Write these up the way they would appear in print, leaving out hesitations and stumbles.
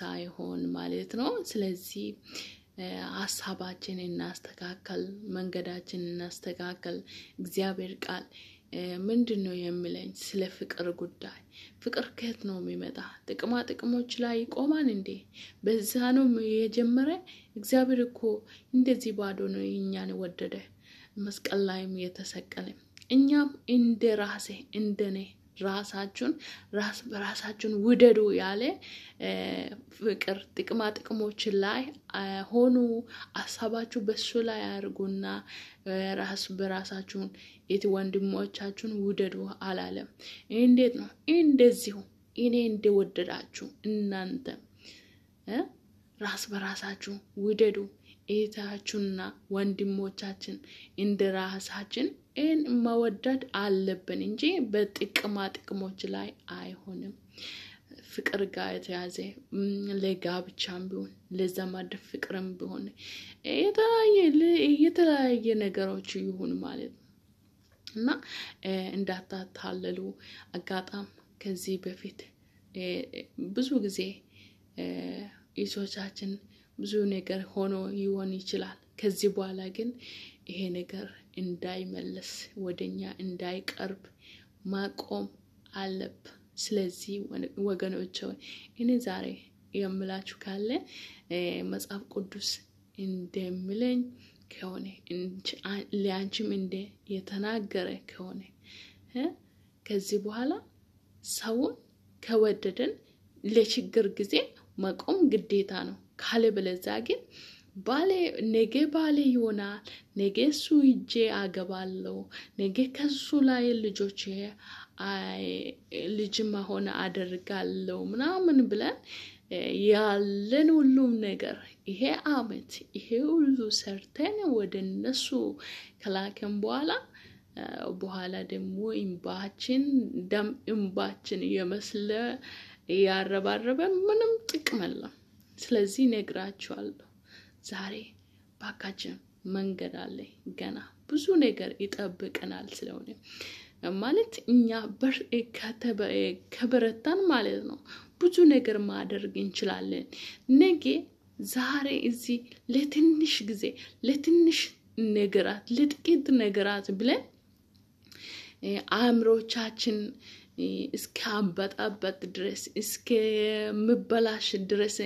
ሳይሆን ማለት ነው። ስለዚህ ሀሳባችን እናስተካከል፣ መንገዳችን እናስተካከል። እግዚአብሔር ቃል ምንድን ነው የሚለኝ ስለ ፍቅር ጉዳይ? ፍቅር ከየት ነው የሚመጣ? ጥቅማ ጥቅሞች ላይ ይቆማል እንዴ? በዛ ነው የጀመረ? እግዚአብሔር እኮ እንደዚህ ባዶ ነው እኛን ወደደ፣ መስቀል ላይም የተሰቀለ። እኛም እንደ ራሴ እንደኔ ራሳችሁን ራስ በራሳችሁን ውደዱ ያለ ፍቅር ጥቅማ ጥቅሞች ላይ ሆኑ። ሀሳባችሁ በሱ ላይ አድርጉና ራስ በራሳችሁን የት ወንድሞቻችሁን ውደዱ አላለም። እንዴት ነው? እንደዚሁ እኔ እንደወደዳችሁ እናንተ ራስ በራሳችሁ ውደዱ። እህታችሁና ወንድሞቻችን እንደ ራሳችን ይህን መወደድ አለብን እንጂ በጥቅማ ጥቅሞች ላይ አይሆንም። ፍቅር ጋር የተያዘ ለጋብቻም ቢሆን ለዘመድ ፍቅርም ቢሆን የተለያየ ነገሮች ይሁን ማለት ነው እና እንዳታታለሉ። አጋጣም ከዚህ በፊት ብዙ ጊዜ እህቶቻችን ብዙ ነገር ሆኖ ይሆን ይችላል። ከዚህ በኋላ ግን ይሄ ነገር እንዳይመለስ ወደኛ እንዳይቀርብ ማቆም አለብ። ስለዚህ ወገኖች እኔ ዛሬ የምላችሁ ካለ መጽሐፍ ቅዱስ እንደሚለኝ ከሆነ ለአንቺም እንደ የተናገረ ከሆነ ከዚህ በኋላ ሰውን ከወደደን ለችግር ጊዜ መቆም ግዴታ ነው። ካለበለዚያ ግን ባሌ ነገ ባሌ ይሆናል፣ ነገ እሱ ሂጄ አገባለሁ፣ ነገ ከሱ ላይ ልጆች ልጅ መሆን አደርጋለሁ ምናምን ብለን ያለን ሁሉም ነገር ይሄ አመት ይሄ ሁሉ ሰርተን ወደ እነሱ ከላከን በኋላ ደግሞ እምባችን ደም እምባችን የመስለ ያረባረበ ምንም ጥቅም የለም። ስለዚህ ነግራችኋለሁ ዛሬ ባካችን መንገድ አለ፣ ገና ብዙ ነገር ይጠብቀናል። ስለሆነ ማለት እኛ ከበረታን ማለት ነው ብዙ ነገር ማድረግ እንችላለን። ነገ ዛሬ እዚህ ለትንሽ ጊዜ ለትንሽ ነገራት ለጥቂት ነገራት ብለን አእምሮቻችን እስከ አንበጣበጥ ድረስ እስከምበላሽ ድረስ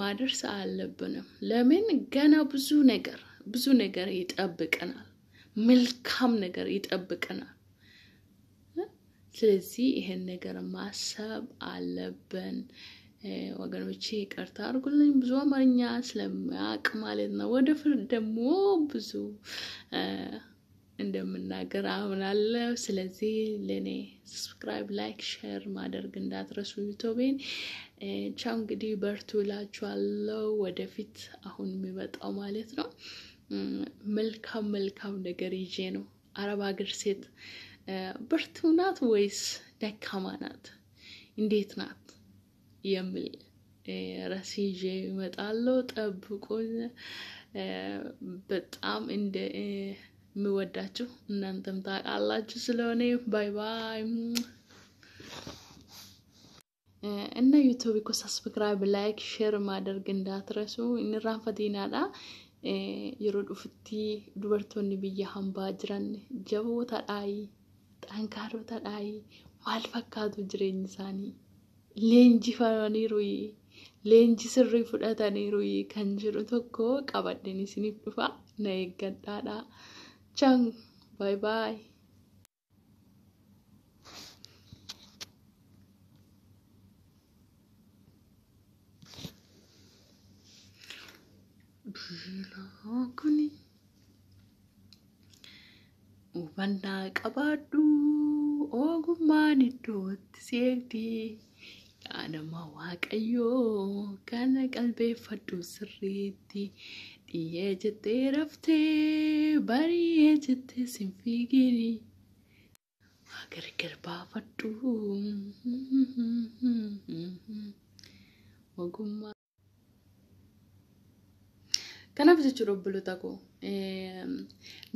ማድረስ አለብንም። ለምን ገና ብዙ ነገር ብዙ ነገር ይጠብቀናል። መልካም ነገር ይጠብቀናል። ስለዚህ ይሄን ነገር ማሰብ አለብን። ወገኖቼ ይቅርታ አድርጉልኝ፣ ብዙ አማርኛ ስለማያውቅ ማለት ነው። ወደ ፍርድ ደግሞ ብዙ እንደምናገር አምናለሁ። ስለዚህ ለእኔ subscribe፣ like፣ share ማድረግ እንዳትረሱ ዩቱቤን። ቻው እንግዲህ በርቱ እላችኋለሁ። ወደፊት አሁን የሚመጣው ማለት ነው መልካም መልካም ነገር ይዤ ነው። አረብ ሀገር ሴት ብርቱ ናት ወይስ ደካማ ናት? እንዴት ናት የሚል ርዕስ ይዤ እመጣለሁ። ጠብቁኝ። በጣም እንደ የምወዳችሁ እናንተም ታውቃላችሁ ስለሆነ bye bye። እና ዩቱብ እኮ subscribe like share ማድረግ እንዳትረሱ። Irraanfatinaadha. Yeroo dhufutti dubartoonni biyya hambaa jiran jabootadhaayi, xankaarotadhaayi, maal fakkaatu jireenyi isaanii? Leenjifamaniiru, leenji sirrii fudhataniiru kan jedhu tokko qabadheen isiniif dhufa, na eeggadhaadha. ቻው bye bye። Kuni hubannaa qabaadhu, ogummaan iddootti si eegdi. Yaa nama Waaqayyoo, kana qalbeeffadhu sirriitti. Dhiyyee jettee raftee bari'ee jettee sin fiigini. Gargar baafadhu. Ogummaa. Kanaaf jechuudha obboloota koo,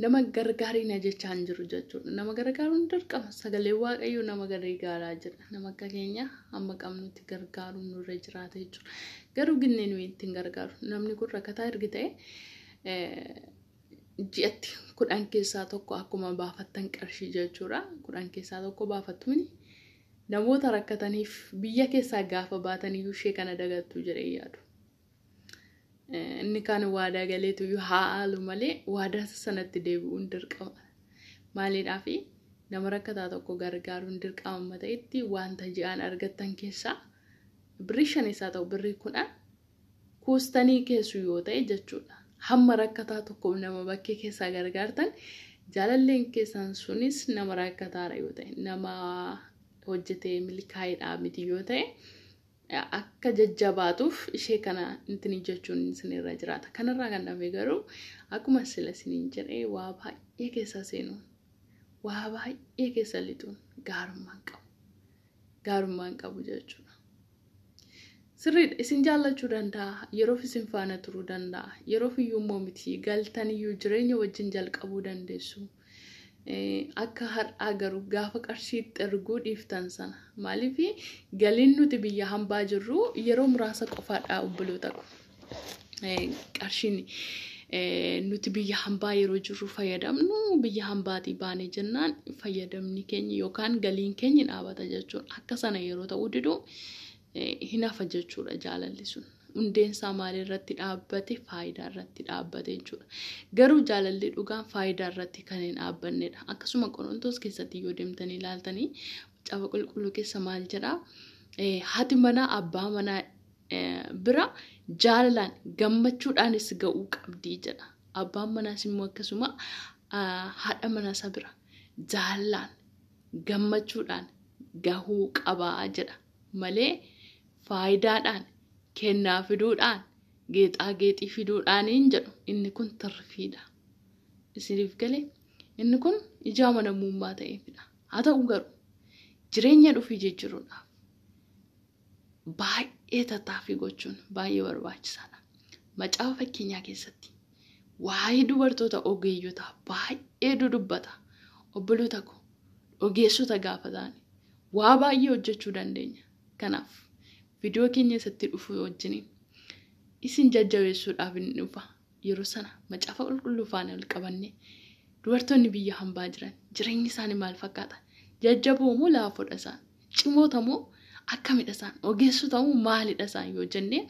nama gargaarina jechaa hin jiru jechuudha. Nama gargaaruun dirqama. Sagalee Waaqayyoo nama gargaaraa jira. Nama akka keenya hamma qabnutti gargaaruun nurra jiraata jechuudha. Garuu ginnee nuyi ittiin gargaaru. Namni kun rakkataa erga ta'e, ji'atti 10 keessaa 1 akkuma baafattan qarshii jechuudha. 10 keessaa 1 baafattuuni namoota rakkataniif biyya keessaa gaafa baataniyyuu ishee kana dagattu jedhee yaadu. Inni kaan waadaa galeetu iyyuu haa haalu malee, waadaa sanatti deebi'uun dirqama. Maaliidhaafi? Nama rakkataa tokko gargaaruun dirqama amma ta'etti, wanta ji'aan argattan keessaa birrii 5 isaa ta'u birrii 10 kuustanii keessu yoo ta'e jechuudha. Hamma rakkataa tokko nama bakkee keessaa gargaartan, jaalalleen keessan sunis nama rakkataadha yoo ta'e, nama hojjetee milkaa'eedhaa miti yoo ta'e, akka jajjabaatuuf ishee kana intini jechuun isinirra jiraata. Kanarraa kan dhabe garuu, akkuma sila isiniin jedhee, waa baay'ee keessa seenuun, waa baay'ee keessa lixuun gaarummaan qabu. Gaarummaan qabu jechuudha. Sirriidha, isin jaallachuu danda'a, yeroof isin faana turuu danda'a, yeroof iyyuu immoo miti, galtaniyyuu jireenya wajjin jalqabuu dandeessu. Akka har'aa garuu gaafa qarshii itti erguu dhiiftan sana, maaliif? Galiin nuti biyya hambaa jirru yeroo muraasa qofaadha, obboloota ko. Qarshiin nuti biyya hambaa yeroo jirru fayyadamnu, biyya hambaatii baanee jennaan fayyadamni keenya yookaan galiin keenya dhaabata jechuudha. Akka sana yeroo ta'uu didu hin hafa jechuudha jaalalli sun. Hundeen isaa maalirratti dhaabbate? Faayidaa irratti dhaabbate jechuudha. Garuu jaalalli dhugaan faayidaa irratti kan hin dhaabbannedha. Akkasuma Qorontoos keessatti yoo deemtanii ilaaltanii, Macaafa Qulqulluu keessa maal jedhaa? Haati manaa abbaa manaa bira jaalalaan gammachuudhaanis ga'uu qabdii jedha. Abbaan manaas immoo akkasuma haadha manaa bira jaalalaan gammachuudhaan gahuu qabaa jedha malee, faayidaadhaan, kennaa fiduudhaan, geexaa geexii fiduudhaan hin jedhu. Inni kun tirfiidha. Isiniif galee? Inni kun ijaa amanamummaa ta'eefidha. Haa ta'u garuu jireenya dhufii jijjiiruudhaaf baay'ee tattaaffii gochuun baay'ee barbaachisaadha. Macaafa Fakkeenyaa keessatti waa'ee dubartoota ogeeyyotaa baay'ee dudubbata. Obboloota koo, ogeessota gaafa ta'an waa baay'ee hojjechuu dandeenya. Kanaaf viidiyoo keenya isatti dhufu wajjiniin isin jajjabeessuudhaaf hin dhufa. Yeroo sana Macaafa Qulqulluu faana ol qabanne, dubartoonni biyya hambaa jiran jireenyi isaanii maal fakkaata? Jajjaboo moo laafoodha isaan? Cimoota moo akkamidha isaan? Ogeessota moo maalidha isaan yoo jennee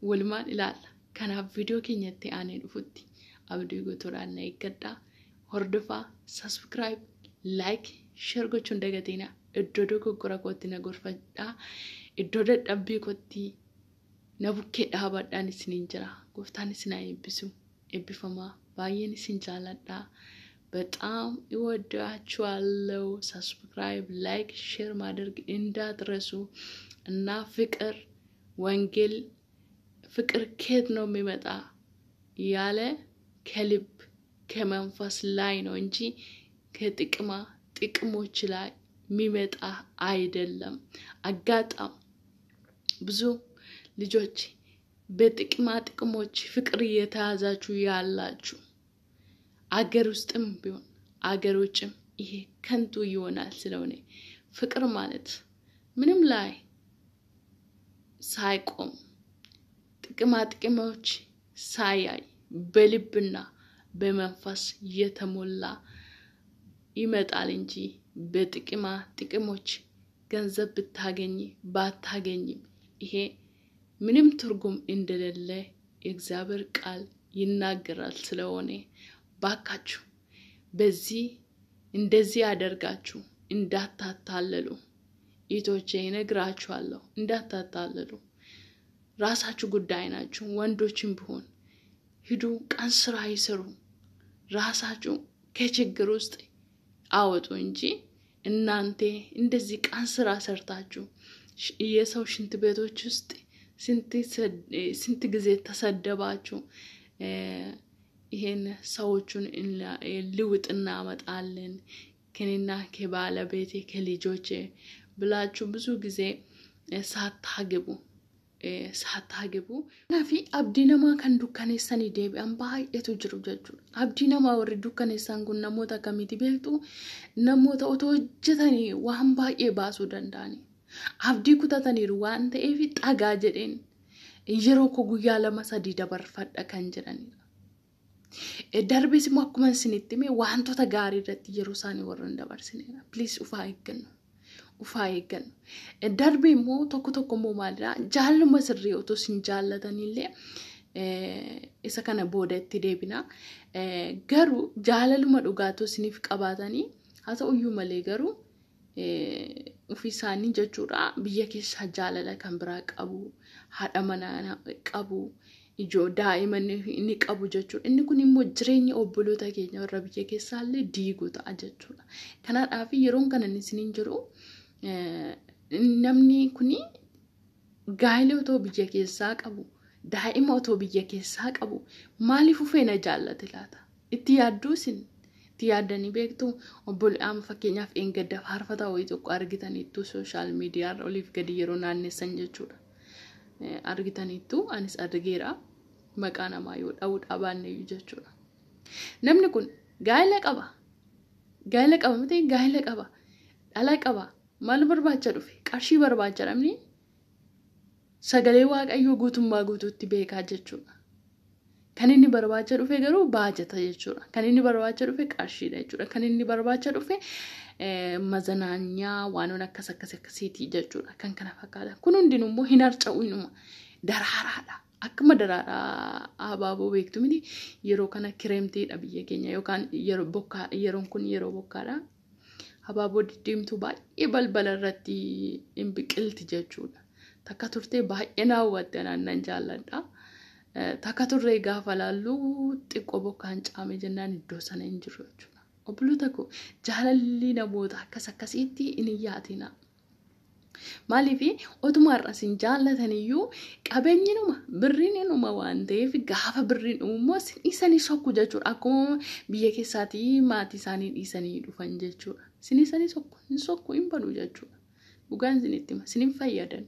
walumaan ilaalla. Kanaaf viidiyoo keenya itti aanee dhufutti abdii guutuudhaan na eeggadhaa. Hordofaa, subscribe, like, share gochuun dagatinaa. Iddoo dogoggora kootti na gorfadhaa. Iddoo dadhabbii kootti na bukkee dhaabadhaan isiniin jira. Gooftaan isin haa eebbisu. Eebbifamaa. Baay'een isin jaaladhaa. በጣም እወዳችኋለሁ። Subscribe፣ like፣ share ማድረግ እንዳትረሱ። እና ፍቅር፣ ወንጌል ፍቅር ከየት ነው የሚመጣ ያለ፣ ከልብ ከመንፈስ ላይ ነው እንጂ ከጥቅማ ጥቅሞች ላይ የሚመጣ አይደለም። አጋጣም ብዙ ልጆች በጥቅማ ጥቅሞች ፍቅር እየተያዛችሁ ያላችሁ፣ አገር ውስጥም ቢሆን አገር ውጭም፣ ይሄ ከንቱ ይሆናል። ስለሆነ ፍቅር ማለት ምንም ላይ ሳይቆም፣ ጥቅማ ጥቅሞች ሳያይ፣ በልብና በመንፈስ የተሞላ ይመጣል እንጂ በጥቅማ ጥቅሞች ገንዘብ ብታገኝ ባታገኝም ይሄ ምንም ትርጉም እንደሌለ የእግዚአብሔር ቃል ይናገራል። ስለሆነ ባካችሁ በዚህ እንደዚህ አደርጋችሁ እንዳታታለሉ፣ እህቶቼ እነግራችኋለሁ፣ እንዳታታለሉ። ራሳችሁ ጉዳይ ናችሁ። ወንዶችም ቢሆን ሂዱ፣ ቀን ስራ ይስሩ፣ ራሳችሁ ከችግር ውስጥ አወጡ እንጂ እናንተ እንደዚህ ቀን ስራ ሰርታችሁ የሰው ሽንት ቤቶች ውስጥ ስንት ጊዜ ተሰደባችሁ፣ ይሄን ሰዎቹን ልውጥ እናመጣለን ከኔና ከባለቤቴ ከልጆቼ ብላችሁ ብዙ ጊዜ ሳታግቡ Saatagebu. Kanaaf abdii namaa kan dukkaneessanii deebi'an baay'eetu jiru jechuudha. Abdii namaa warri dukkaneessan kun namoota akkamiiti beektu? Namoota otoo hojjetanii waan baay'ee baasuu danda'ani. Abdii kutataniiru waan ta'eef xagaa jedheen yeroo koo guyyaa 2-3 dabarfadha kan jedhanidha. Darbees immoo akkuma isinitti hime wantoota gaarii irratti yeroo isaanii warra hin dabarsinedha. Please ufaa eeggannu. Ufaa eeggannu. Darbee immoo tokko tokko immoo maalidha? Jaaluma sirrii otoo isin jaallatanillee isa kana booda itti deebina. Garuu jaalaluma dhugaa otoo isiniif qabaatanii haa ta'uyyuu malee garuu ofii isaanii jechuudha biyya keessaa jaalala kan biraa qabu, haadha manaa qabu, ijoo daa'ima ni qabu jechuudha. Inni kun immoo jireenya obboloota keenya warra biyya keessaallee diiguu ta'a jechuudha. Kanaadhaaf yeroon kana isiniin jiru namni kuni gaa'ela otoo biyya keessaa qabu, daa'ima otoo biyya keessaa qabu maaliif ufee na jaallate laata? Itti yaadduu isin itti yaaddanii beektu? Obboleeyyan, fakkeenyaaf eengadda faarfataa wayii tokko argitaniittu, social miidiyaarra oliif gadi yeroo naannessan jechuudha. Argitaniittu, anis argeera, maqaa namaa yoo dha'uu dhabaanneyyuu jechuudha. Namni kun gaa'ela qaba. Gaa'ela qaba miti, gaa'ela qaba. Dhala qaba. Maal barbaacha dhufe? Qarshii barbaacha. Namni sagalee Waaqayyoo guutummaa guutuutti beekaa jechuudha. Kan inni barbaacha dhufe garuu baajata jechuudha. Kan inni barbaacha dhufe qarshiidha jechuudha. Kan inni barbaacha dhufe mazanaanyaa waanoon akkas akkas akkasiiti jechuudha. Kan kana fakkaatan. Kun hundinuu immoo hin harca'u, inuma daraaraadha. Akkuma daraaraa abaaboo beektu miti, yeroo kana kireemtiidha biyya keenya yookaan yeroo bokkaa, yeroon kun yeroo bokkaadha. Abaaboo diddiimtuu baay'ee balbala irratti hin biqilti jechuudha. Takka turtee baay'ee na hawwatte, nan jaalladha. Takka turree gaafa laallu xiqqoo bokkaan caame jennaan iddoo sana hin jiru jechuudha. Obboloota koo, jaalalli namoota akkas akkasiitti hin yaatina. Maaliif otuma har'a isin jaallataniyyuu qabeenyi numa, birriin numa waan ta'eef gaafa birriin dhumu immoo isin dhiisanii sokku jechuudha. Akkuma biyya keessaatii maatii isaanii dhiisanii dhufan jechuudha. Isin dhiisanii sokku, hin sokku, hin badu jechuudha. Dhugaan isinitti hima, isin hin fayyadan.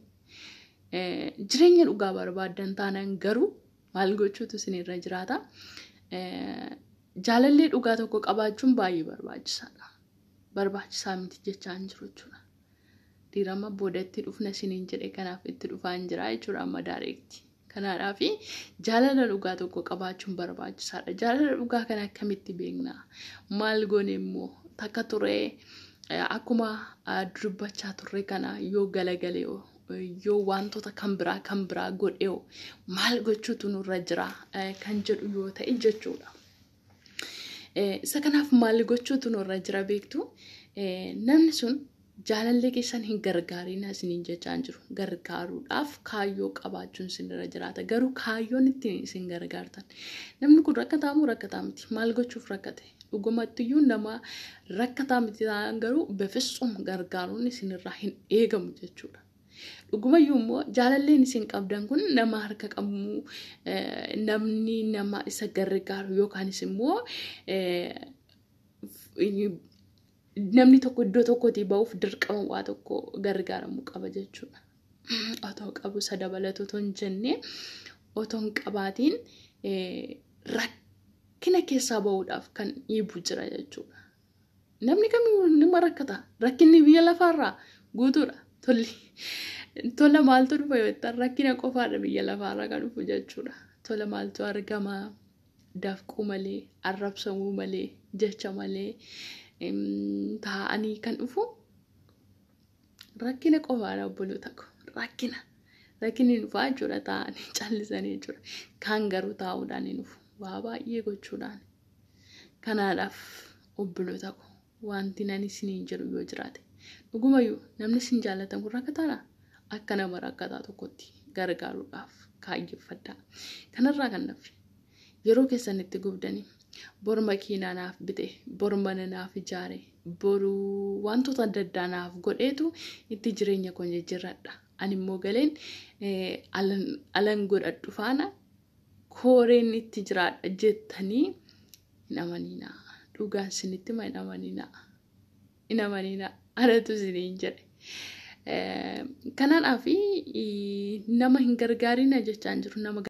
Jireenya dhugaa barbaaddan taanaan garuu maal gochuutu isinirra jiraata? Jaalallee dhugaa tokko qabaachuun baay'ee barbaachisaadha. Barbaachisaa miti jechaa hin jiru jechuudha. Dirama boodatti dhufna isiniin jedhe, kanaaf itti dhufaa hin jira jechuudha amma direct. Kanaadhaaf jaalala dhugaa tokko qabaachuun barbaachisaadha. Jaalala dhugaa kana akkamitti beekna? Maal goone immoo takka turee akkuma dubbachaa turre kana yoo galagalee, yoo wantoota kan biraa kan biraa godhee, maal gochuutu nurra jira kan jedhu yoo ta'e jechuudha. Isa kanaaf maal gochuutu nurra jira beektu? Namni sun jaalallee keessan hin gargaariin isiniin jechaa hin jiru. Gargaaruudhaaf kaayyoo qabaachuun isinirra jiraata. Garuu kaayyoon ittiin isin gargaartan. Namni kun rakkataa moo rakkataa miti? Maal gochuuf rakkate? Dhugumattiyyuu nama rakkataa miti ta'an garuu befissum gargaaruun isinirraa hin eegamu jechuudha. Dhugumayyuu immoo jaalalleen isin qabdan kun nama harka qabu, namni nama isa gargaaru yookaanis immoo namni tokko iddoo tokkotii ba'uuf dirqama waa tokko gargaaramuu qaba jechuudha. Otoo qabu isa dabalatu otoo hin jenne, otoo hin qabaatiin rakkina keessaa ba'uudhaaf kan dhiibu jira jechuudha. Namni kamiyyuu nima rakkata. Rakkinni biyya lafaarraa guutuudha. Tolli tola maaltu dhufa yoo jettan, rakkina qofaadha biyya lafaarraa kan dhufu jechuudha. Tola maaltu argama? Dafquu malee, arrabsamuu malee, jecha malee taa'anii kan dhufu rakkina qofaadha, obboloota koo. Rakkina. Rakkinni dhufaa jechuudha taa'anii callisanii jechuudha. Kaan garuu taa'uudhaan hin dhufu. Waa baay'ee gochuudhaan. Kanaadhaaf obboloota koo, wanti nani isiniin jedhu yoo jiraate, dhugumayyuu namni isin jaallatan kun rakkataadha. Akka nama rakkataa tokkotti gargaaruudhaaf kaayyeffadhaa. Kanarraa kan nafi yeroo keessan itti gubdanii bor makiinaa naaf bite, bor mana naaf ijaare, boru wantoota adda addaa naaf godheetu itti jireenya koo jijjiirradha. Ani immoo galeen alan godhadhu faana kooreen itti jiraadha jettanii hin amaninaa. Dhugaan isinitti hima, hin amaninaa. Hin amaninaa. Anatu isiniin jedhe. Kanaadhaaf nama hin gargaarina jechaan jiru nama.